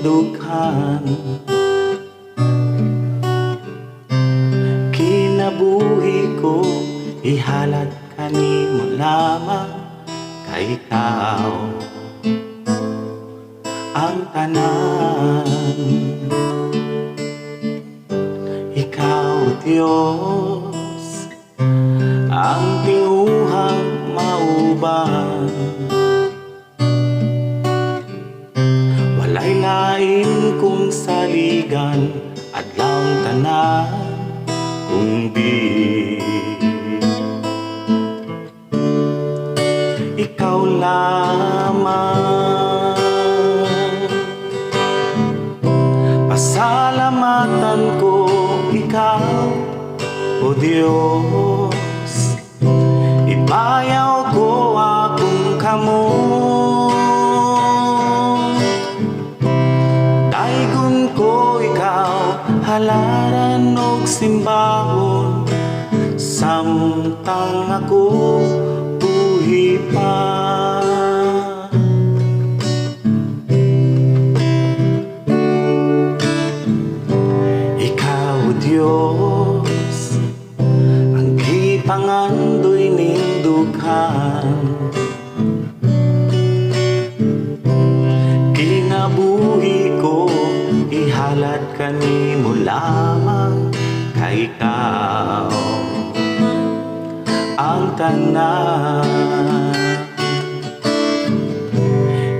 ning dughan. Kinabuhi ko ihalad kanimo lamang, kay ikaw ang tanan. Ikaw, Diyos, ang tinguhang mauban. Walay lain kong saligan adlawng tanan kundi ikaw lamang. Pasalamatan ko ikaw, O Diyos. Ibayaw ko akong kamot. Daygon ko ikaw, halaran og simbahon, samtang ako buhi pa. Ikaw, Diyos, ang gipangandoy ning dughan. Kinabuhi ko ihalad kanimo lamang, kay ikaw ang tanan.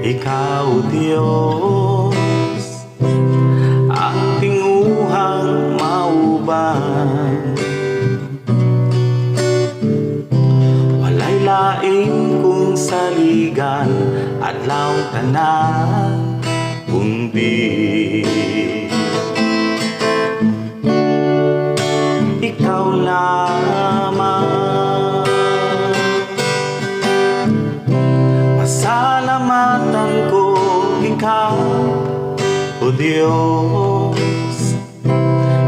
Ikaw, Diyos, ang tinguhang mauban. Walay lain kong saligan adlawng tanan kundi ikaw lamang. Pasalamatan ko ikaw, O Diyos.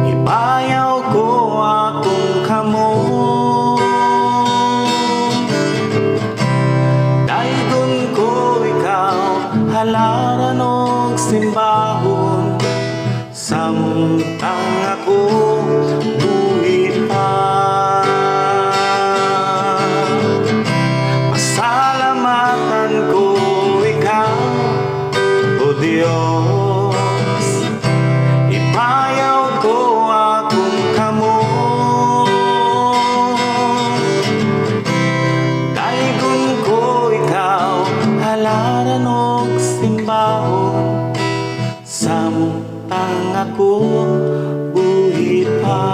Ibayaw ko akong kamot. Daygon ko ikaw, halaran og simbahon, samtang ako buhi pa. Pasalamatan ko ikaw, O Diyos. Ipayaw ko akong kamot. Daygon ko ikaw, halaran og simbahon, samtang ako buhi pa.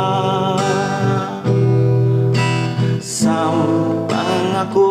Samtang ako